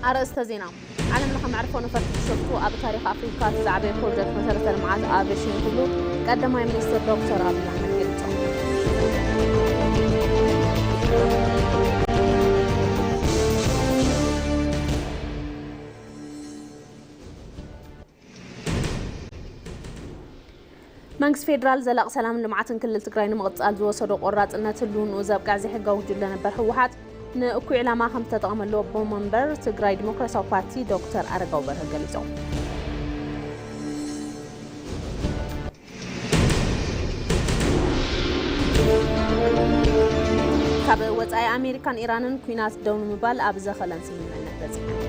ኣርእስተ ዜና። ዓለም ለኸ መዕርፎ ነፈርቲ ቢሾፍቱ ኣብ ታሪኽ ኣፍሪካ እቲ ዝዓበየ ፕሮጀክት መሰረተ ልምዓት ኣቪዬሽን ክብሉ ቀዳማይ ሚኒስትር ዶክተር ኣብይ ኣሕመድ ገሊጾም። መንግስቲ ፌዴራል ዘላቂ ሰላምን ልምዓትን ክልል ትግራይ ንምቕጻል ዝወሰዶ ቆራጽነት ህልውንኡ ዘብቅዕ ዘይሕጋዊ ጉጅለ ነበር ህወሓት ንእኩይ ዕላማ ከም ዝተጠቐመሉ ኣቦ መንበር ትግራይ ዲሞክራሲያዊ ፓርቲ ዶክተር ኣረጋዊ በርሀ ገሊጾም። ካብ ወጻኢ ኣሜሪካን ኢራንን ኲናት ደው ንምባል ኣብ ዘኸለን ስምምዕነት በጺሐን።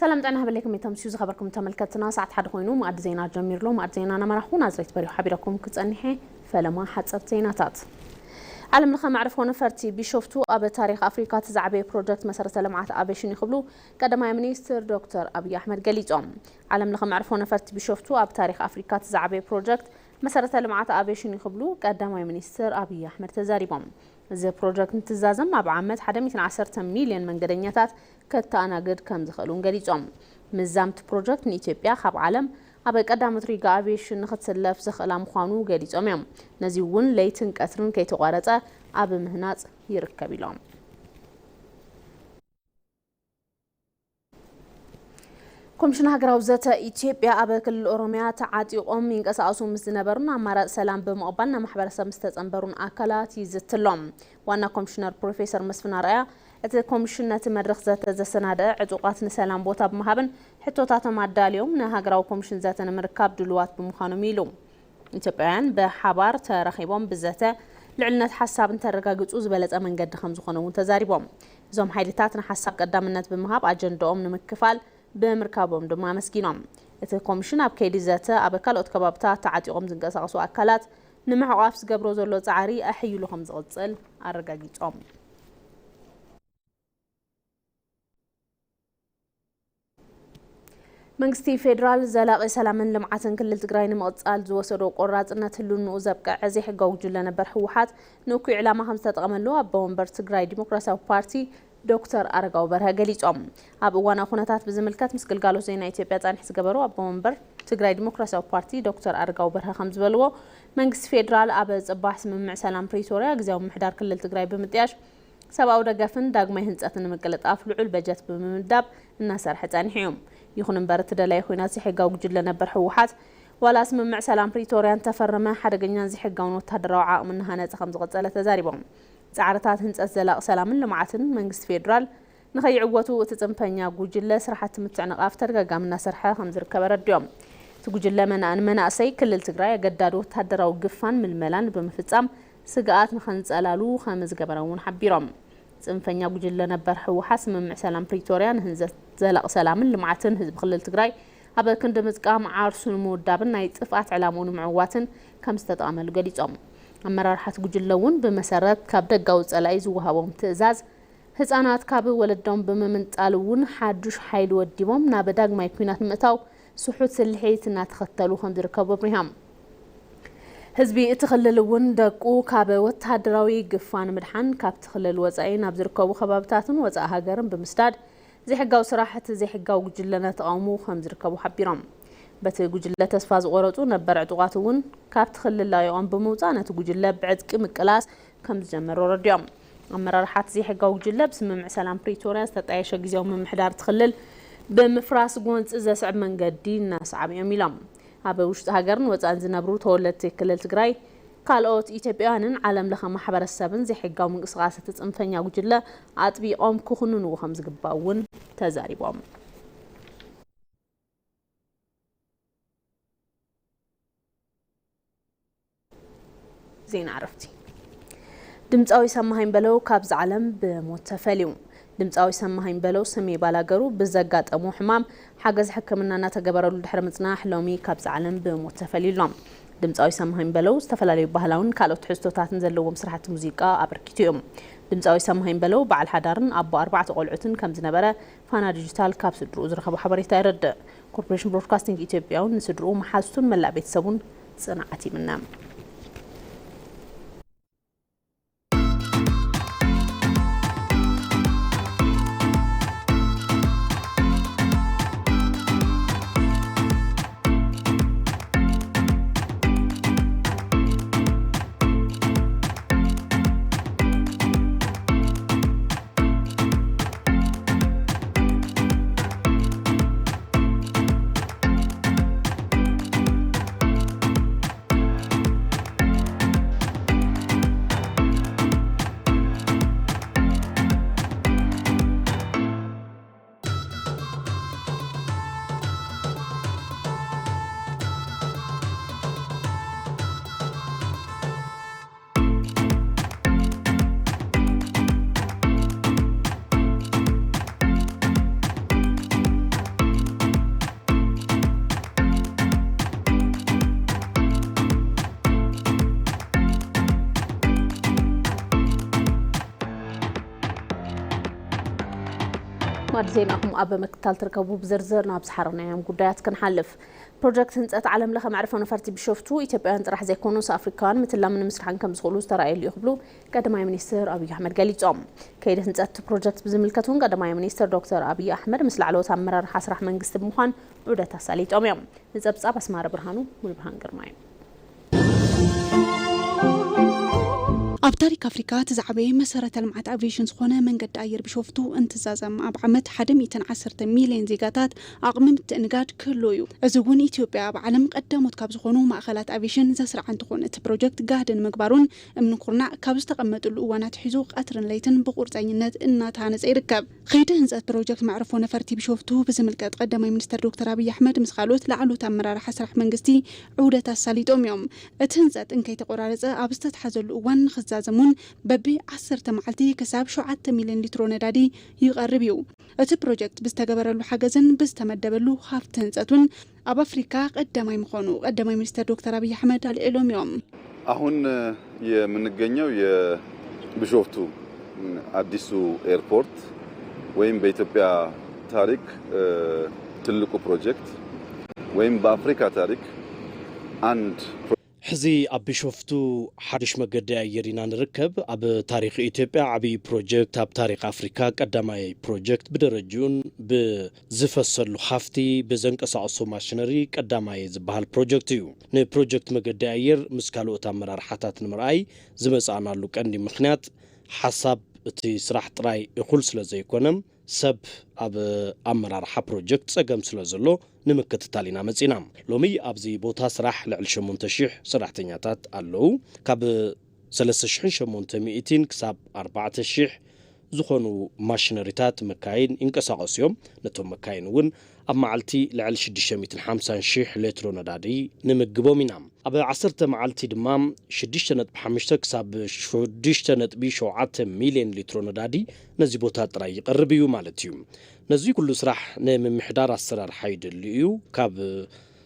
ሰላም ጥዕና ሃበለይኩም፣ ተምስዩ ዝኸበርኩም ተመልከትና፣ ሰዓት ሓደ ኮይኑ መኣዲ ዜና ጀሚርሎ። መኣዲ ዜና እናመራኹ ናዝሬት በሪሁ ሓቢረኩም ክጸንሐ። ፈለማ ሓጸርቲ ዜናታት። ዓለም ለኸ መዕርፎ ነፈርቲ ቢሾፍቱ ኣብ ታሪኽ ኣፍሪካ እቲ ዝዓበየ ፕሮጀክት መሰረተ ልምዓት ኣቪዬሽን እዩ ክብሉ ቀዳማይ ሚኒስትር ዶክተር ኣብይ ኣሕመድ ገሊጾም። ዓለም ለኸ መዕርፎ ነፈርቲ ቢሾፍቱ ኣብ ታሪኽ ኣፍሪካ እቲ ዝዓበየ ፕሮጀክት መሰረተ ልምዓት ኣቪዬሽን እዩ ክብሉ ቀዳማይ ሚኒስትር ኣብይ ኣሕመድ ተዛሪቦም። እዚ ፕሮጀክት እንትዛዘም ኣብ ዓመት ሓደ ሚእትን ዓሰርተ ሚልዮን መንገደኛታት ከተኣናግድ ከም ዝኽእል እውን ገሊጾም። ምዛምቲ ፕሮጀክት ንኢትዮጵያ ካብ ዓለም ኣብ ቀዳሞት ሪጋ ኣቪዬሽን ንክትስለፍ ዘኽእላ ምዃኑ ገሊጾም እዮም። ነዚ እውን ለይትን ቀትርን ከይተቋረጸ ኣብ ምህናጽ ይርከብ ኢሎም። ኮሚሽን ሃገራዊ ዘተ ኢትዮጵያ ኣብ ክልል ኦሮሚያ ተዓጢቖም ይንቀሳቐሱ ምስ ዝነበሩን ኣማራፂ ሰላም ብምቕባል ናብ ማሕበረሰብ ምስ ተጸንበሩን ኣካላት ይዝትሎም። ዋና ኮሚሽነር ፕሮፌሰር መስፍን ኣርኣያ፣ እቲ ኮሚሽን ነቲ መድረኽ ዘተ ዘሰናደአ ዕጡቓት ንሰላም ቦታ ብምሃብን ሕቶታቶም ኣዳልዮም ንሃገራዊ ኮሚሽን ዘተ ንምርካብ ድሉዋት ብምዃኖም ኢሉ። ኢትዮጵያውያን ብሓባር ተራኺቦም ብዘተ ልዕልነት ሓሳብ እንተረጋግጹ ዝበለጸ መንገዲ ከም ዝኾነ እውን ተዛሪቦም። እዞም ሓይልታት ንሓሳብ ቀዳምነት ብምሃብ ኣጀንዳኦም ንምክፋል ብምርካቦም ድማ ኣመስጊኖም። እቲ ኮሚሽን ኣብ ከይዲ ዘተ ኣብ ካልኦት ከባብታት ተዓጢቖም ዝንቀሳቐሱ ኣካላት ንምዕቋፍ ዝገብሮ ዘሎ ጻዕሪ ኣሕይሉ ከም ዝቕጽል ኣረጋጊጾም። መንግስቲ ፌዴራል ዘላቒ ሰላምን ልምዓትን ክልል ትግራይ ንምቕጻል ዝወሰዶ ቆራጽነት ህልውንኡ ዘብቅዐ ዘይሕጋዊ ጉጅለ ነበር ህወሓት ንእኩይ ዕላማ ከም ዝተጠቐመሉ ኣቦ ወንበር ትግራይ ዲሞክራሲያዊ ፓርቲ ዶክተር ኣረጋዊ በርሀ ገሊጾም። ኣብ እዋናዊ ኩነታት ብዝምልከት ምስ ግልጋሎት ዜና ኢትዮጵያ ጻንሒት ዝገበሩ ኣቦ ወንበር ትግራይ ዲሞክራሲያዊ ፓርቲ ዶክተር ኣረጋዊ በርሀ ከም ዝበልዎ፣ መንግስቲ ፌዴራል ኣብ ጽባሕ ስምምዕ ሰላም ፕሪቶርያ ግዝያዊ ምምሕዳር ክልል ትግራይ ብምጥያሽ ሰብኣዊ ደገፍን ዳግማይ ህንጸትን ንምቅልጣፍ ልዑል በጀት ብምምዳብ እናሰርሐ ጸኒሑ እዩ። ይኹን እምበር እቲ ደላይ ኲናት ዘይሕጋዊ ጉጅለ ነበር ህወሓት ዋላ ስምምዕ ሰላም ፕሪቶርያ እንተፈረመ ሓደገኛን ዘይሕጋውን ወታደራዊ ዓቕሚ እናሃነጸ ከም ዝቐጸለ ተዛሪቦም። ጻዕርታት ህንጸት ዘላቒ ሰላምን ልምዓትን መንግስቲ ፌዴራል ንኸይዕወቱ እቲ ጽንፈኛ ጉጅለ ስራሕቲ ምትዕንቓፍ ተደጋጋሚ እናሰርሐ ከም ዝርከብ ኣረዲኦም። እቲ ጉጅለ መና-፣ ንመናእሰይ ክልል ትግራይ ኣገዳዲ ወታደራዊ ግፋን ምልመላን ብምፍጻም ስግኣት ንኸንጸላሉ ከም ዝገበረ እውን ሓቢሮም። ጽንፈኛ ጉጅለ ነበር ህወሓት ስምምዕ ሰላም ፕሪቶርያ ንህንዘት ዘላቒ ሰላምን ልምዓትን ህዝቢ ክልል ትግራይ ኣብ ክንዲ ምጽቃም ዓርሱ ንምውዳብን ናይ ጥፍኣት ዕላምኡ ንምዕዋትን ከም ዝተጠቐመሉ ገሊጾም። ኣመራርሓት ጉጅለ እውን ብመሰረት ካብ ደጋዊ ጸላኢ ዝወሃቦም ትእዛዝ ህጻናት ካብ ወለዶም ብምምንጣል እውን ሓዱሽ ሓይሊ ወዲቦም ናብ ዳግማይ ኲናት ንምእታው ስሑት ስልሒት እናተኸተሉ ከም ዝርከቡ ኣብሪሃም። ህዝቢ እቲ ክልል እውን ደቁ ካብ ወተሃደራዊ ግፋ ንምድሓን ካብቲ ክልል ወጻኢ ናብ ዝርከቡ ከባብታትን ወጻኢ ሃገርን ብምስዳድ ዘይሕጋዊ ስራሕ እቲ ዘይሕጋዊ ጉጅለ እናተቓወሙ ከም ዝርከቡ ሓቢሮም። በቲ ጉጅለ ተስፋ ዝቆረጹ ነበር ዕጡቓት እውን ካብቲ ክልል ላይቖም ብምውጻእ ነቲ ጉጅለ ብዕጥቂ ምቅላስ ከም ዝጀመሩ ኣረዲኦም። ኣመራርሓ እቲ ዘይሕጋዊ ጉጅለ ብስምምዕ ሰላም ፕሪቶርያ ዝተጣየሸ ግዝያዊ ምምሕዳር እቲ ክልል ብምፍራስ ጎንፂ ዘስዕብ መንገዲ እናሰዓቡ እዮም ኢሎም። ኣብ ውሽጢ ሃገርን ወፃእን ዝነብሩ ተወለድቲ ክልል ትግራይ ካልኦት ኢትዮጵያውያንን ዓለም ለኸ ማሕበረሰብን ዘይሕጋዊ ምንቅስቓስ እቲ ፅንፈኛ ጉጅለ ኣጥቢቖም ክኹንንዎ ከም ዝግባእ እውን ተዛሪቦም። ዜና ዕረፍቲ። ድምፃዊ ሰማሃይም በለው ካብዚ ዓለም ብሞት ተፈልዩ። ድምፃዊ ሰማሃይም በለው ስሜ ባላገሩ ብዘጋጠሞ ሕማም ሓገዝ ሕክምና እናተገበረሉ ድሕሪ ምፅናሕ ሎሚ ካብዚ ዓለም ብሞት ተፈልዩ ኣሎ። ድምፃዊ ሰማሃይም በለው ዝተፈላለዩ ባህላውን ካልኦት ትሕዝቶታትን ዘለዎም ስራሕቲ ሙዚቃ ኣበርኪቱ እዩ። ድምፃዊ ሰማሃይም በለው በዓል ሓዳርን ኣቦ ኣርባዕተ ቆልዑትን ከም ዝነበረ ፋና ዲጂታል ካብ ስድርኡ ዝረኸቦ ሓበሬታ የረድእ። ኮርፖሬሽን ብሮድካስቲንግ ኢትዮጵያ እውን ንስድርኡ፣ መሓዝቱን መላእ ቤተሰቡን ጽንዓት ይምነ። ማዕድ ዜናኹም ኣብ ምክትታል ትርከቡ። ብዝርዝር ናብ ዝሓረናዮም ጉዳያት ክንሓልፍ። ፕሮጀክት ህንፀት ዓለም ለኸ መዕርፎ ነፈርቲ ቢሾፍቱ ኢትዮጵያውያን ጥራሕ ዘይኮኑስ ኣፍሪካውያን ምትላምን ምስራሕን ከም ዝኽእሉ ዝተራእየሉ እዩ ክብሉ ቀዳማይ ሚኒስትር ኣብይ ኣሕመድ ገሊፆም። ከይዲ ህንፀት ፕሮጀክት ብዝምልከት እውን ቀዳማይ ሚኒስትር ዶክተር ኣብይ ኣሕመድ ምስ ላዕለዎት ኣመራርሓ ስራሕ መንግስቲ ብምዃን ዑደት ኣሳሊጦም እዮም። ንፀብፃብ ኣስማረ ብርሃኑ፣ ሙሉብርሃን ግርማይ። ኣብ ታሪክ ኣፍሪካ እቲ ዝዓበየ መሰረተ ልምዓት ኣቪዬሽን ዝኾነ መንገዲ ኣየር ቢሾፍቱ እንትዛዘም፣ ኣብ ዓመት ሓደ ሚእትን ዓሰርተ ሚልዮን ዜጋታት ዓቕሚ ምትእንጋድ ክህልዎ እዩ። እዚ እውን ኢትዮጵያ ኣብ ዓለም ቀዳሞት ካብ ዝኾኑ ማእኸላት ኣቪዬሽን ዘስርዓ እንትኾን፣ እቲ ፕሮጀክት ጋህዲ ንምግባሩን እምኒ ኩርናዕ ካብ ዝተቐመጥሉ እዋን ኣትሒዙ ቀትርን ለይትን ብቁርፀኝነት እናተሃነፀ ይርከብ። ከይዲ ህንፀት ፕሮጀክት መዕርፎ ነፈርቲ ቢሾፍቱ ብዝምልከት ቀዳማይ ሚኒስትር ዶክተር ኣብይ ኣሕመድ ምስ ካልኦት ላዕሎት ኣመራርሓ ስራሕ መንግስቲ ዑደት ኣሳሊጦም እዮም። እቲ ህንፀት እንከይተቆራረፀ ኣብ ዝተትሓዘሉ እዋን ንኽዛዘም እውን በቢ ዓሰርተ መዓልቲ ክሳብ ሸውዓተ ሚልዮን ሊትሮ ነዳዲ ይቐርብ እዩ። እቲ ፕሮጀክት ብዝተገበረሉ ሓገዝን ብዝተመደበሉ ሃፍቲ ህንፀት እውን ኣብ ኣፍሪካ ቀዳማይ ምዃኑ ቀዳማይ ሚኒስትር ዶክተር ኣብይ ኣሕመድ ኣልዒሎም እዮም። አሁን የምንገኘው የቢሾፍቱ አዲሱ ኤርፖርት ወይም በኢትዮጵያ ታሪክ ትልቁ ፕሮጀክት ወይም በአፍሪካ ታሪክ አንድ ሕዚ ኣብ ቢሾፍቱ ሓድሽ መገዲ ኣየር ኢና ንርከብ። ኣብ ታሪኽ ኢትዮጵያ ዓብዪ ፕሮጀክት፣ ኣብ ታሪኽ ኣፍሪካ ቀዳማይ ፕሮጀክት ብደረጅኡን ብዝፈሰሉ ሃፍቲ ብዘንቀሳቕሶ ማሽነሪ ቀዳማይ ዝበሃል ፕሮጀክት እዩ። ንፕሮጀክት መገዲ ኣየር ምስ ካልኦት ኣመራርሓታት ንምርኣይ ዝመፃእናሉ ቀንዲ ምኽንያት ሓሳብ እቲ ስራሕ ጥራይ እኹል ስለ ዘይኮነ ሰብ ኣብ ኣመራርሓ ፕሮጀክት ፀገም ስለ ዘሎ ንምክትታል ኢና መፂና። ሎሚ ኣብዚ ቦታ ስራሕ ልዕሊ ሸሞንተ ሽሕ ሰራሕተኛታት ኣለዉ። ካብ ሰለስተ ሽሕን ሸሞንተ ሚእትን ክሳብ ኣርባዕተ ሽሕ ዝኾኑ ማሽነሪታት መካይን ይንቀሳቐሱ እዮም። ነቶም መካይን እውን ኣብ መዓልቲ ልዕሊ ሽዱሽተ ሚእትን ሓምሳን ሽሕ ሌትሮ ነዳዲ ንምግቦም ኢና። ኣብ ዓሰርተ መዓልቲ ድማ ሽዱሽተ ነጥቢ ሓሙሽተ ክሳብ ሽዱሽተ ነጥቢ ሸውዓተ ሚልዮን ሊትሮ ነዳዲ ነዚ ቦታ ጥራይ ይቐርብ እዩ ማለት እዩ። ነዚ ኩሉ ስራሕ ንምምሕዳር ኣሰራርሓ ይደሊ እዩ። ካብ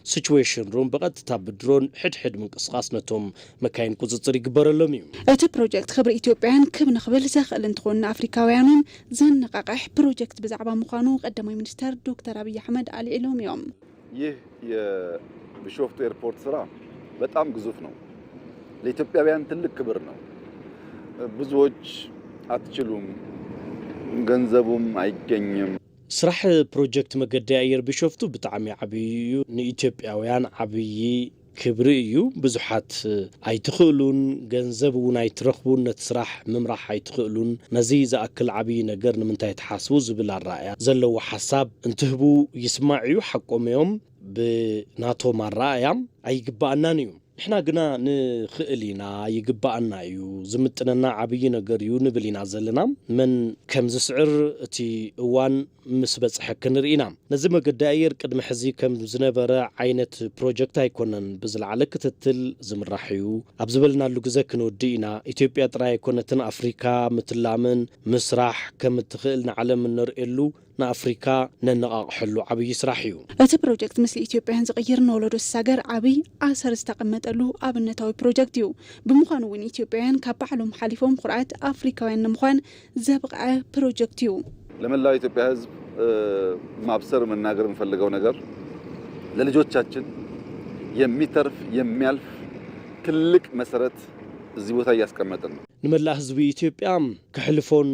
ሲቹዌሽን ሩም ብቐጥታ ብድሮን ሕድሕድ ምንቅስቓስ ነቶም መካይን ቁፅፅር ይግበረሎም እዩ። እቲ ፕሮጀክት ክብሪ ኢትዮጵያውያን ክብ ንኽብል ዘኽእል እንትኾን ንኣፍሪካውያን እውን ዘነቓቕሕ ፕሮጀክት ብዛዕባ ምዃኑ ቀዳማይ ሚኒስተር ዶክተር ኣብይ ኣሕመድ ኣልዒሎም እዮም። ይህ የቢሾፍቱ ኤርፖርት ስራ በጣም ግዙፍ ነው። ለኢትዮጵያውያን ትልቅ ክብር ነው። ብዙዎች አትችሉም፣ ገንዘቡም አይገኝም። ስራሕ ፕሮጀክት መገዲ ኣየር ቢሾፍቱ ብጣዕሚ ዓብዪ እዩ። ንኢትዮጵያውያን ዓብዪ ክብሪ እዩ። ብዙሓት ኣይትኽእሉን፣ ገንዘብ እውን ኣይትረኽቡን፣ ነቲ ስራሕ ምምራሕ ኣይትኽእሉን። ነዚ ዝኣክል ዓብዪ ነገር ንምንታይ ትሓስቡ ዝብል ኣረኣእያ ዘለዎ ሓሳብ እንትህቡ ይስማዕ እዩ። ሓቆም እዮም። ብናቶም ኣረኣእያ ኣይግባኣናን እዩ። ንሕና ግና ንኽእል ኢና፣ ይግባኣና እዩ፣ ዝምጥነና ዓብዪ ነገር እዩ ንብል ኢና ዘለና። መን ከም ዝስዕር እቲ እዋን ምስ በጽሐ ክንርኢ ኢና። ነዚ መገዲ ኣየር ቅድሚ ሕዚ ከም ዝነበረ ዓይነት ፕሮጀክት ኣይኮነን። ብዝለዓለ ክትትል ዝምራሕ እዩ። ኣብ ዝበልናሉ ግዘ ክንወዲ ኢና። ኢትዮጵያ ጥራይ ኣይኮነትን፣ ኣፍሪካ ምትላምን ምስራሕ ከም እትኽእል ንዓለም እነርእየሉ ንኣፍሪካ ነነቓቕሐሉ ዓብዪ ስራሕ እዩ። እቲ ፕሮጀክት ምስሊ ኢትዮጵያውያን ዝቕይር፣ ንወለዶ ዝሳገር ዓብዪ ኣሰር ዝተቐመጠሉ ኣብነታዊ ፕሮጀክት እዩ። ብምዃኑ እውን ኢትዮጵያውያን ካብ ባዕሎም ሓሊፎም ኩርዓት ኣፍሪካውያን ንምዃን ዘብቕዐ ፕሮጀክት እዩ። ለመላው የኢትዮጵያ ሕዝብ ማብሰር መናገር የምፈልገው ነገር ለልጆቻችን የሚተርፍ የሚያልፍ ትልቅ መሰረት እዚህ ቦታ እያስቀመጥን ነው። ንመላእ ህዝቢ ኢትዮጵያ ከሕልፎን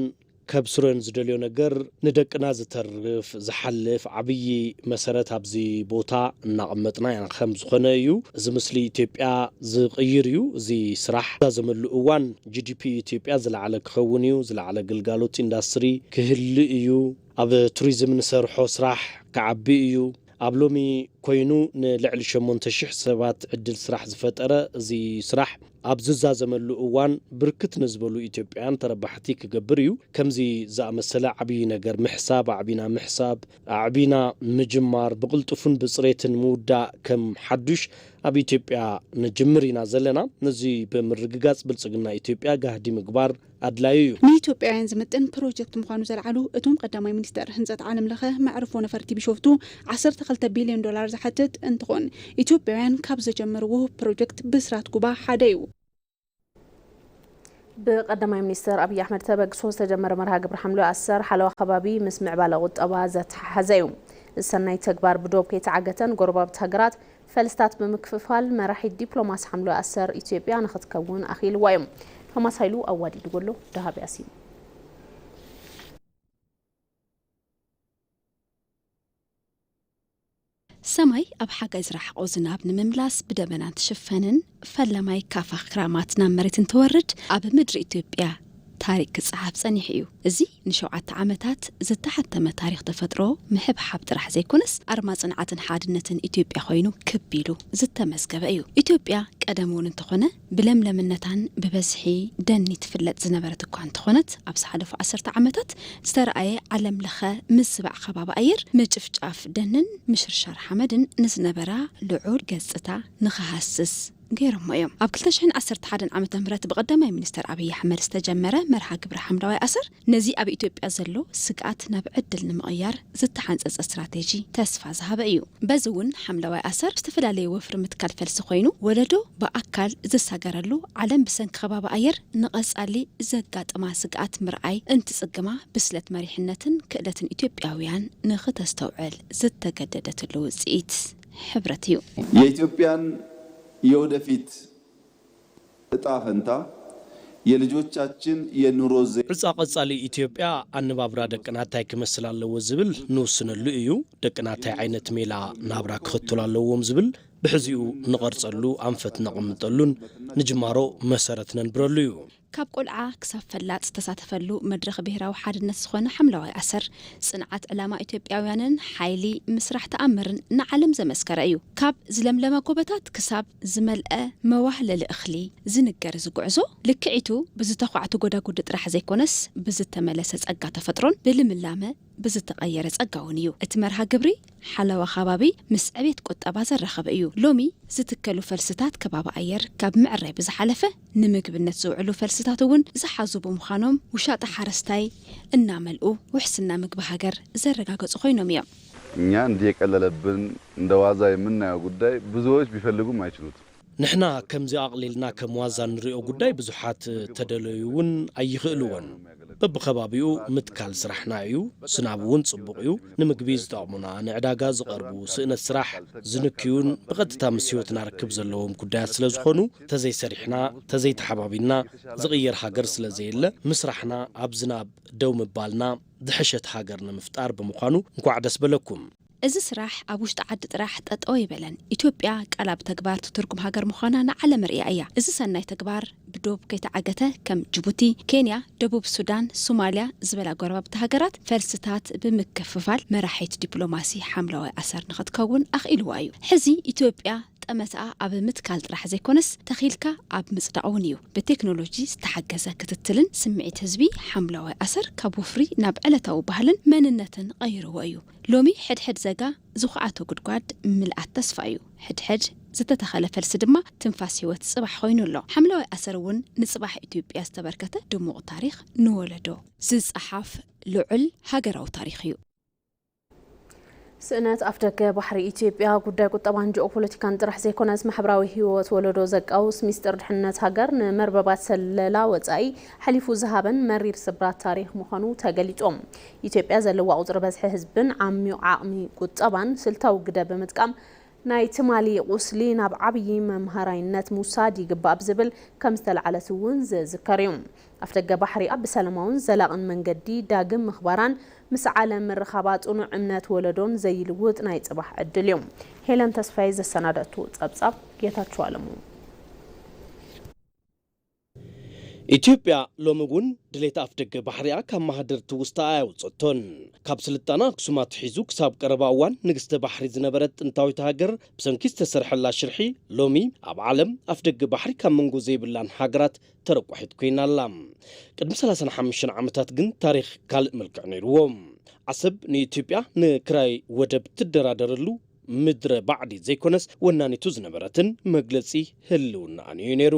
ከብስሮን ዝደልዮ ነገር ንደቅና ዝተርፍ ዝሓልፍ ዓብዪ መሰረት ኣብዚ ቦታ እናቐመጥና ኢና። ከም ዝኾነ እዩ። እዚ ምስሊ ኢትዮጵያ ዝቕይር እዩ። እዚ ስራሕ እዛ ዘመሉ እዋን ጂ ዲ ፒ ኢትዮጵያ ዝለዓለ ክኸውን እዩ። ዝለዓለ ግልጋሎት ኢንዳስትሪ ክህሉ እዩ። ኣብ ቱሪዝም ንሰርሖ ስራሕ ክዓቢ እዩ። ኣብ ሎሚ ኮይኑ ንልዕሊ ሸሞንተ ሽሕ ሰባት ዕድል ስራሕ ዝፈጠረ እዚ ስራሕ ኣብ ዝዛዘመሉ እዋን ብርክት ንዝበሉ ኢትዮጵያውያን ተረባሕቲ ክገብር እዩ። ከምዚ ዝኣመሰለ ዓብዪ ነገር ምሕሳብ፣ ኣዕቢና ምሕሳብ፣ ኣዕቢና ምጅማር፣ ብቕልጡፍን ብፅሬትን ምውዳእ ከም ሓዱሽ ኣብ ኢትዮጵያ ንጅምር ኢና ዘለና። ነዚ ብምርግጋፅ ብልፅግና ኢትዮጵያ ጋህዲ ምግባር ኣድላዩ እዩ። ንኢትዮጵያውያን ዝምጥን ፕሮጀክት ምዃኑ ዘልዓሉ እቶም ቀዳማይ ሚኒስተር፣ ህንፀት ዓለም ለኸ መዕርፎ ነፈርቲ ቢሾፍቱ ዓሰርተ ክልተ ቢልዮን ዶላር ዝሓትት እንትኾን፣ ኢትዮጵያውያን ካብ ዘጀመርዎ ፕሮጀክት ብስራት ጉባ ሓደ እዩ። ብቀዳማይ ሚኒስተር ኣብይ ኣሕመድ ተበግሶ ዝተጀመረ መርሃ ግብሪ ሓምለዋይ ኣሰር ሓለዋ ከባቢ ምስ ምዕባለ ቁጠባ ዘተሓሓዘ እዩ። እዚ ሰናይ ተግባር ብዶብ ከይተዓገተን ጎረባብቲ ሃገራት ፈልስታት ብምክፍፋል መራሒት ዲፕሎማሲ ሓምለዋይ ኣሰር ኢትዮጵያ ንኽትከውን ኣኽኢልዋ እዩ። ቶማስ ሃይሉ ኣዋዲድዎ ኣሎ፣ ደሃብ ያሲን። ሰማይ ኣብ ሓጋይ ዝረሓቖ ዝናብ ንምምላስ ብደበና እንትሽፈንን ፈለማይ ካፋ ክራማት ናብ መሬት እንትወርድ ኣብ ምድሪ ኢትዮጵያ ታሪክ ክጸሓፍ ጸኒሑ እዩ። እዚ ንሸውዓተ ዓመታት ዝተሓተመ ታሪኽ ተፈጥሮ ምሕብሓብ ጥራሕ ዘይኮነስ ኣርማ ጽንዓትን ሓድነትን ኢትዮጵያ ኮይኑ ክብ ኢሉ ዝተመዝገበ እዩ። ኢትዮጵያ ቀደም እውን እንተኾነ ብለምለምነታን ብበዝሒ ደኒ ትፍለጥ ዝነበረት እኳ እንተኾነት ኣብ ዝሓለፉ ዓሰርተ ዓመታት ዝተረኣየ ዓለም ለኸ ምስባዕ ከባቢ ኣየር፣ ምጭፍጫፍ ደንን ምሽርሻር ሓመድን ንዝነበራ ልዑል ገጽታ ንኽሃስስ ገይሮሞ እዮም። ኣብ ክልተ ሽሕን ዓሰርተ ሓደን ዓመተ ምህረት ብቐዳማይ ሚኒስተር ኣብይ ኣሕመድ ዝተጀመረ መርሃ ግብሪ ሓምለዋይ ኣሰር ነዚ ኣብ ኢትዮጵያ ዘሎ ስግኣት ናብ ዕድል ንምቕያር ዝተሓንጸጸ ስትራቴጂ ተስፋ ዝሃበ እዩ። በዚ እውን ሓምለዋይ ኣሰር ዝተፈላለየ ወፍሪ ምትካል ፈልሲ ኮይኑ ወለዶ ብኣካል ዝሳገረሉ ዓለም ብሰንኪ ከባቢ ኣየር ንቐጻሊ ዘጋጥማ ስግኣት ምርኣይ እንትጽግማ ብስለት መሪሕነትን ክእለትን ኢትዮጵያውያን ንኽተስተውዕል ዝተገደደትሉ ውጽኢት ሕብረት እዩ። የኢትዮጵያን የወደፊት እጣ ፈንታ የልጆቻችን የኑሮ ዘ ዕፃ ቀፃሊ ኢትዮጵያ ኣነባብራ ደቅና እንታይ ክመስል ኣለዎ ዝብል ንውስነሉ እዩ። ደቅና እንታይ ዓይነት ሜላ ናብራ ክኽተሉ ኣለዎም ዝብል ብሕዚኡ ንቐርፀሉ፣ ኣንፈት ነቕምጠሉን ንጅማሮ መሰረት ነንብረሉ እዩ። ካብ ቆልዓ ክሳብ ፈላጥ ዝተሳተፈሉ መድረኽ ብሄራዊ ሓድነት ዝኾነ ሓምለዋይ ኣሰር፣ ጽንዓት ዕላማ ኢትዮጵያውያንን ሓይሊ ምስራሕ ተኣምርን ንዓለም ዘመስከረ እዩ። ካብ ዝለምለመ ጎቦታት ክሳብ ዝመልአ መዋህለሊ እኽሊ ዝንገር እዚ ጉዕዞ፣ ልክዒቱ ብዝተዃዕቱ ጎዳጉዲ ጥራሕ ዘይኮነስ፣ ብዝተመለሰ ጸጋ ተፈጥሮን ብልምላመ ብዝተቐየረ ጸጋ እውን እዩ። እቲ መርሃ ግብሪ ሓለዋ ከባቢ ምስ ዕቤት ቁጠባ ዘራኸበ እዩ። ሎሚ ዝትከሉ ፈልስታት ከባቢ ኣየር ካብ ምዕራይ ብዝሓለፈ፣ ንምግብነት ዝውዕሉ ፈልስታት እውን ዝሓዙ ብምዃኖም፣ ውሻጠ ሓረስታይ እናመልኡ ውሕስና ምግቢ ሃገር ዘረጋገጹ ኮይኖም እዮም። እኛ እንዲህ የቀለለብን እንደ ዋዛ የምናየው ጉዳይ ብዙዎች ቢፈልጉም አይችሉትም። ንሕና ከምዚ ኣቕሊልና ከም ዋዛ እንሪኦ ጉዳይ ብዙሓት ተደለዩ እውን ኣይኽእልዎን። በብኸባቢኡ ምትካል ስራሕና እዩ። ዝናብ እውን ጽቡቕ እዩ። ንምግቢ ዝጠቕሙና፣ ንዕዳጋ ዝቐርቡ፣ ስእነት ስራሕ ዝንክዩን ብቐጥታ ምስ ህይወትና ርክብ ዘለዎም ጉዳያት ስለ ዝኾኑ፣ ተዘይሰሪሕና፣ ተዘይተሓባቢና፣ ዝቕየር ሃገር ስለ ዘየለ፣ ምስራሕና ኣብ ዝናብ ደው ምባልና ዝሐሸት ሃገር ንምፍጣር ብምዃኑ እንኳዕ ደስ በለኩም። እዚ ስራሕ ኣብ ውሽጢ ዓዲ ጥራሕ ጠጠው ኣይበለን። ኢትዮጵያ ቃል ኣብ ተግባር ትትርጉም ሃገር ምዃና ንዓለም ኣርእያ እያ። እዚ ሰናይ ተግባር ብዶብ ከይተዓገተ ከም ጅቡቲ፣ ኬንያ፣ ደቡብ ሱዳን፣ ሶማልያ ዝበላ ጎረባብቲ ሃገራት ፈልስታት ብምክፍፋል መራሒት ዲፕሎማሲ ሓምለዋይ ኣሰር ንኽትከውን ኣኽኢልዋ እዩ። ሕዚ ኢትዮጵያ ጠመትኣ ኣብ ምትካል ጥራሕ ዘይኮነስ ተኺልካ ኣብ ምፅዳቕ እውን እዩ። ብቴክኖሎጂ ዝተሓገዘ ክትትልን ስምዒት ህዝቢ ሓምለዋይ ኣሰር ካብ ወፍሪ ናብ ዕለታዊ ባህልን መንነትን ቐይርዎ እዩ። ሎሚ ሕድሕድ ዘጋ ዝኹዓቶ ጉድጓድ ምልኣት ተስፋ እዩ። ሕድሕድ ዝተተኸለ ፈልሲ ድማ ትንፋስ ህይወት ፅባሕ ኮይኑ ኣሎ። ሓምለዋይ ኣሰር እውን ንፅባሕ ኢትዮጵያ ዝተበርከተ ድሙቕ ታሪኽ ንወለዶ ዝፀሓፍ ልዑል ሃገራዊ ታሪኽ እዩ። ስእነት ኣፍደገ ባሕሪ ኢትዮጵያ ጉዳይ ቁጠባን ጂኦፖለቲካን ጥራሕ ዘይኮነስ፣ ማሕበራዊ ህይወት ወለዶ ዘቃውስ፣ ሚስጥር ድሕነት ሃገር ንመርበባት ሰለላ ወጻኢ ሓሊፉ ዝሃበን መሪር ስብራት ታሪኽ ምዃኑ ተገሊጹ። ኢትዮጵያ ዘለዋ ቁጽሪ በዝሒ ህዝብን ዓሚቕ ዓቕሚ ቁጠባን ስልታዊ ግደ ብምጥቃም፣ ናይ ትማሊ ቁስሊ ናብ ዓብዪ መምሃራይነት ምውሳድ ይግባእ ብዝብል ከም ዝተለዓለት እውን ዝዝከር እዩ። ኣፍደገ ባሕሪኣ ብሰላማውን ዘላቕን መንገዲ ዳግም ምኽባራን ምስ ዓለም ምርኻባ ጽኑዕ እምነት ወለዶን ዘይልውጥ ናይ ጽባሕ ዕድል እዩ። ሄለን ተስፋይ ዘሰናደቱ ጸብጻብ ጌታቸው ኣለሙ። ኢትዮጵያ ሎሚ እውን ድሌት ኣፍደገ ባሕሪኣ ካብ ማህደር ትውስታ ኣያውጸቶን። ካብ ስልጣነ ኣክሱም ኣትሒዙ ክሳብ ቀረባ እዋን ንግስተ ባሕሪ ዝነበረት ጥንታዊት ሃገር ብሰንኪ ዝተሰርሐላ ሽርሒ ሎሚ ኣብ ዓለም ኣፍደገ ባሕሪ ካብ መንጎ ዘይብላን ሃገራት ተረቋሒት ኮይና ኣላ። ቅድሚ ሰላሳን ሓሙሽተን ዓመታት ግን ታሪኽ ካልእ መልክዕ ነይርዎ። ዓሰብ ንኢትዮጵያ ንክራይ ወደብ ትደራደረሉ ምድረ ባዕዲ ዘይኮነስ ወናኒቱ ዝነበረትን መግለጺ ህልውናኣን እዩ ነይሩ።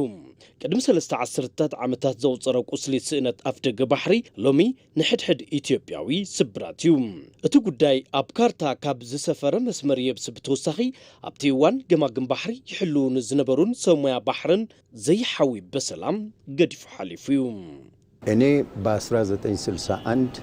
ቅድሚ ሰለስተ ዓሰርታት ዓመታት ዘቑጸረ ቁስሊ ስእነት ኣፍደገ ባሕሪ ሎሚ ንሕድሕድ ኢትዮጵያዊ ስብራት እዩ። እቲ ጉዳይ ኣብ ካርታ ካብ ዝሰፈረ መስመር የብስ ብተወሳኺ ኣብቲ እዋን ገማግም ባሕሪ ይሕልዉ ንዝነበሩን ሰብ ሞያ ባሕርን ዘይሓዊ በሰላም ገዲፉ ሓሊፉ እዩ። እኔ በ1961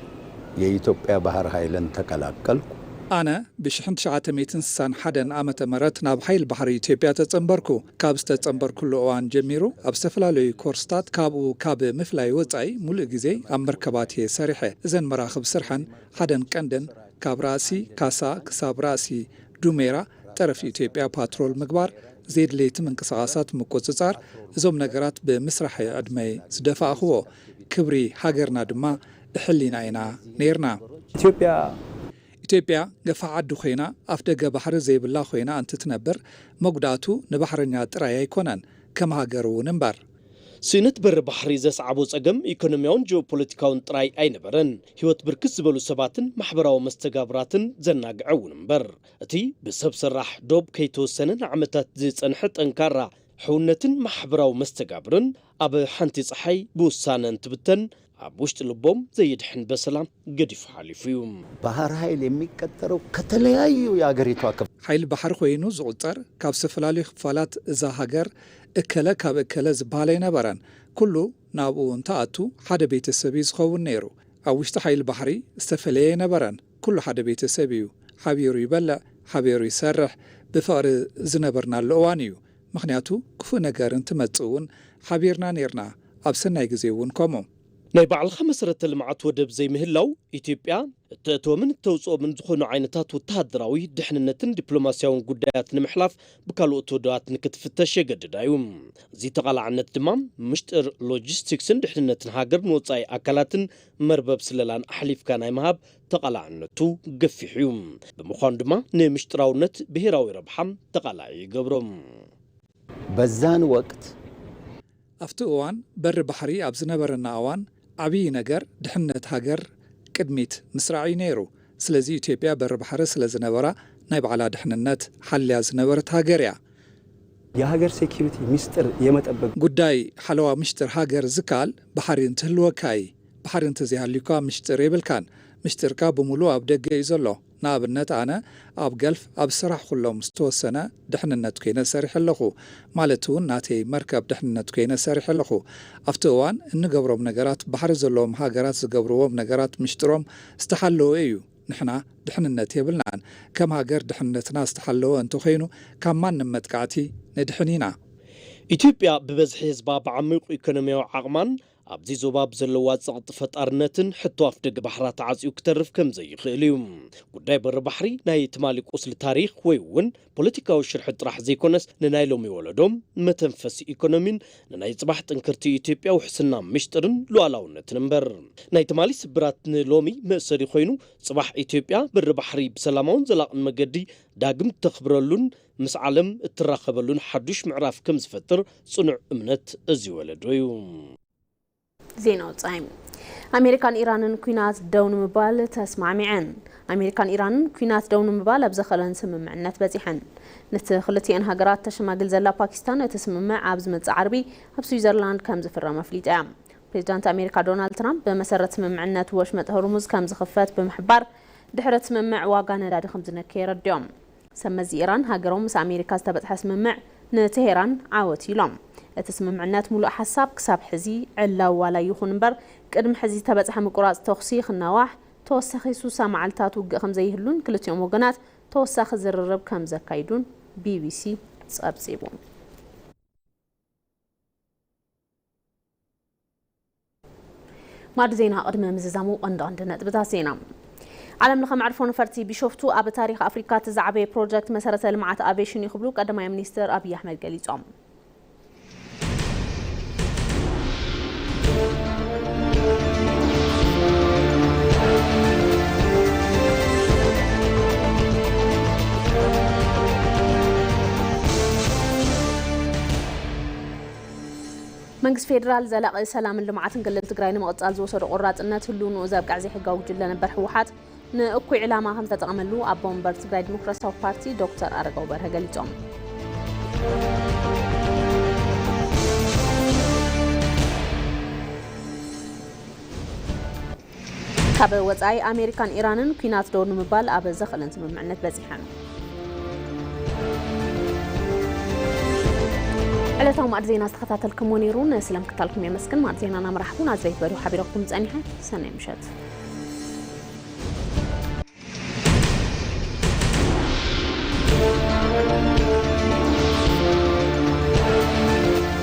የኢትዮጵያ ባህር ኃይልን ተቀላቀልኩ። ኣነ ብሽሕን ትሽዓተ ሚእትን ስሳን ሓደን ዓመተ ምህረት ናብ ሓይል ባሕሪ ኢትዮጵያ ተጸንበርኩ። ካብ ዝተጸንበርኩሉ እዋን ጀሚሩ ኣብ ዝተፈላለዩ ኮርስታት ካብኡ ካብ ምፍላይ ወጻኢ ሙሉእ ግዜ ኣብ መርከባት እየ ሰሪሐ። እዘን መራኽብ ስርሐን ሓደን ቀንደን ካብ ራእሲ ካሳ ክሳብ ራእሲ ዱሜራ ጠረፍ ኢትዮጵያ ፓትሮል ምግባር፣ ዘየድለይቲ ምንቅስቓሳት ምቁጽጻር፣ እዞም ነገራት ብምስራሕ እየ ዕድመይ ዝደፋእኽዎ። ክብሪ ሃገርና ድማ እሕል ኢና ኢና ነይርና። ኢትዮጵያ ኢትዮጵያ ገፋዕ ዓዲ ኮይና ኣፍ ደገ ባሕሪ ዘይብላ ኮይና እንትትነብር መጉዳእቱ ንባሕረኛ ጥራይ ኣይኮነን ከም ሃገር እውን እምበር። ስእነት በሪ ባሕሪ ዘስዓቦ ጸገም ኢኮኖሚያውን ጂኦፖለቲካውን ጥራይ ኣይነበረን። ህይወት ብርክት ዝበሉ ሰባትን ማሕበራዊ መስተጋብራትን ዘናግዐ እውን እምበር፣ እቲ ብሰብ ሰራሕ ዶብ ከይተወሰነ ንዓመታት ዝጸንሐ ጠንካራ ሕውነትን ማሕበራዊ መስተጋብርን ኣብ ሓንቲ ጸሓይ ብውሳነ እንትብተን ኣብ ውሽጢ ልቦም ዘይድሕን በሰላ ገዲፉ ሓሊፉ እዩ። ባህር ኃይል የሚቀጠረው ከተለያዩ የአገሪቷ ክፍል ሓይል ባሕሪ ኮይኑ ዝቑጸር ካብ ዝተፈላለዩ ክፋላት እዛ ሃገር እከለ ካብ እከለ ዝበሃል ኣይነበረን። ኩሉ ናብኡ እንትኣቱ ሓደ ቤተሰብ እዩ ዝኸውን ነይሩ። ኣብ ውሽጢ ሓይል ባሕሪ ዝተፈለየ ኣይነበረን። ኩሉ ሓደ ቤተሰብ እዩ። ሓቢሩ ይበልዕ፣ ሓቢሩ ይሰርሕ፣ ብፍቕሪ ዝነበርናሉ እዋን እዩ። ምኽንያቱ ክፉእ ነገር እንትመጽእ እውን ሓቢርና ነይርና፣ ኣብ ሰናይ ግዜ እውን ከምኡ። ናይ ባዕልኻ መሰረተ ልምዓት ወደብ ዘይምህላው ኢትዮጵያ እተእትዎምን እተውፅኦምን ዝኾኑ ዓይነታት ወተሃደራዊ፣ ድሕንነትን ዲፕሎማሲያውን ጉዳያት ንምሕላፍ ብካልኦት ወደባት ንክትፍተሽ የገድዳ እዩ። እዚ ተቓላዕነት ድማ ምሽጥር ሎጂስቲክስን ድሕንነትን ሃገር ንወፃኢ ኣካላትን መርበብ ስለላን ኣሕሊፍካ ናይ ምሃብ ተቓላዕነቱ ገፊሕ እዩ። ብምዃኑ ድማ ንምሽጥራውነት ብሄራዊ ረብሓ ተቓላዒ ይገብሮ። በዛን ወቅት ኣብቲ እዋን በሪ ባሕሪ ኣብ ዝነበረና እዋን ዓብዪ ነገር ድሕነት ሃገር ቅድሚት ምስራዕ እዩ ነይሩ። ስለዚ ኢትዮጵያ በሪ ባሕሪ ስለ ዝነበራ ናይ ባዕላ ድሕንነት ሓልያ ዝነበረት ሃገር እያ። የሀገር ሴኪሪቲ ሚስጥር የመጠበቅ ጉዳይ ሓለዋ ምሽጥር ሃገር ዝከኣል ባሕሪ እንትህልወካ እዩ። ባሕሪ እንተዘይሃልዩካ ምሽጥር የብልካን። ምሽጥርካ ብምሉእ ኣብ ደገ እዩ ዘሎ። ንኣብነት ኣነ ኣብ ገልፍ ኣብ ዝሰራሕኹሎም ዝተወሰነ ድሕንነት ኮይነ ሰሪሐ ኣለኹ። ማለት እውን ናተይ መርከብ ድሕንነት ኮይነ ሰሪሐ ኣለኹ። ኣብቲ እዋን እንገብሮም ነገራት ባሕሪ ዘለዎም ሃገራት ዝገብርዎም ነገራት ምሽጥሮም ዝተሓለወ እዩ። ንሕና ድሕንነት የብልናን። ከም ሃገር ድሕንነትና ዝተሓለወ እንተኾይኑ ካብ ማንም መጥቃዕቲ ንድሕን ኢና። ኢትዮጵያ ብበዝሒ ህዝባ ብዓሚቑ ኢኮኖሚያዊ ዓቕማን ኣብዚ ዞባ ብዘለዋ ጸቕጢ ፈጣርነትን ሕቶ ኣፍደገ ባሕራ ተዓጽዩ ክተርፍ ከም ዘይኽእል እዩ። ጉዳይ በሪ ባሕሪ ናይ ትማሊ ቁስሊ ታሪኽ ወይ እውን ፖለቲካዊ ሽርሒ ጥራሕ ዘይኮነስ ንናይ ሎሚ ወለዶ መተንፈሲ ኢኮኖሚን ንናይ ጽባሕ ጥንክርቲ ኢትዮጵያ ውሕስና ምሽጥርን ሉዓላውነትን እምበር። ናይ ትማሊ ስብራት ንሎሚ መእሰሪ ኮይኑ ጽባሕ ኢትዮጵያ በሪ ባሕሪ ብሰላማውን ዘላቕን መገዲ ዳግም እተኽብረሉን ምስ ዓለም እትራኸበሉን ሓዱሽ ምዕራፍ ከም ዝፈጥር ጽኑዕ እምነት እዚ ወለዶ እዩ። ዜና ወጻኢ። ኣሜሪካን ኢራንን ኲናት ደው ንምባል ተስማዕሚዐን። ኣሜሪካን ኢራንን ኲናት ደው ንምባል ኣብ ዘኸለን ስምምዕነት በጺሐን። ነቲ ክልቲኤን ሃገራት ተሸማግል ዘላ ፓኪስታን እቲ ስምምዕ ኣብ ዝመጽእ ዓርቢ ኣብ ስዊዘርላንድ ከም ዝፍረም ኣፍሊጣ እያ። ፕሬዚዳንት ኣሜሪካ ዶናልድ ትራምፕ ብመሰረት ስምምዕነት ወሽመጥ ሆርሙዝ ከም ዝኽፈት ብምሕባር ድሕሪ እቲ ስምምዕ ዋጋ ነዳዲ ከም ዝነከየ ኣረዲኦም። ሰብ መዚ ኢራን፣ ሃገሮም ምስ ኣሜሪካ ዝተበጽሐ ስምምዕ ንቴሄራን ዓወት ኢሎም። እቲ ስምምዕነት ምሉእ ሓሳብ ክሳብ ሕዚ ዕላው ዋላ ይኹን እምበር፣ ቅድሚ ሕዚ ዝተበጽሐ ምቁራጽ ተኹሲ ክናዋሕ፣ ተወሳኺ ሱሳ መዓልታት ውግእ ከም ዘይህሉን ክልቲኦም ወገናት ተወሳኺ ዝርርብ ከም ዘካይዱን ቢቢሲ ጸብጺቡ። ማዕዲ ዜና ቅድሚ ምዝዛሙ ቀንዲ ቀንዲ ነጥብታት ዜና። ዓለም ለኸ መዕርፎ ነፈርቲ ቢሾፍቱ ኣብ ታሪኽ ኣፍሪካ እቲ ዝዓበየ ፕሮጀክት መሰረተ ልምዓት ኣቪዬሽን እዩ ክብሉ ቀዳማይ ሚኒስትር ኣብይ ኣሕመድ ገሊጾም። መንግስቲ ፌዴራል ዘላቒ ሰላምን ልምዓትን ክልል ትግራይ ንምቕጻል ዝወሰዶ ቆራጽነት ህልውንኡ ዘብቅዕ ዘይሕጋዊ ጉጅለ ነበር ህወሓት ንእኩይ ዕላማ ከም ዝተጠቐመሉ ኣቦ ወንበር ትግራይ ዲሞክራሲያዊ ፓርቲ ዶክተር ኣረጋዊ በርሀ ገሊጾም። ካብ ወጻኢ ኣሜሪካን ኢራንን ኲናት ደው ንምባል ኣብ ዘኽእለን ስምምዕነት በጺሐን። ዕለታዊ ማዕድ ዜና ዝተኸታተልኩሞ ነይሩ። ንስለ ምክታልኩም የመስግን። ማዕድ ዜናና መራሕቡ ናዝሬት በሪሁ ሓቢረኩም ጸኒሐ። ሰናይ ምሸት።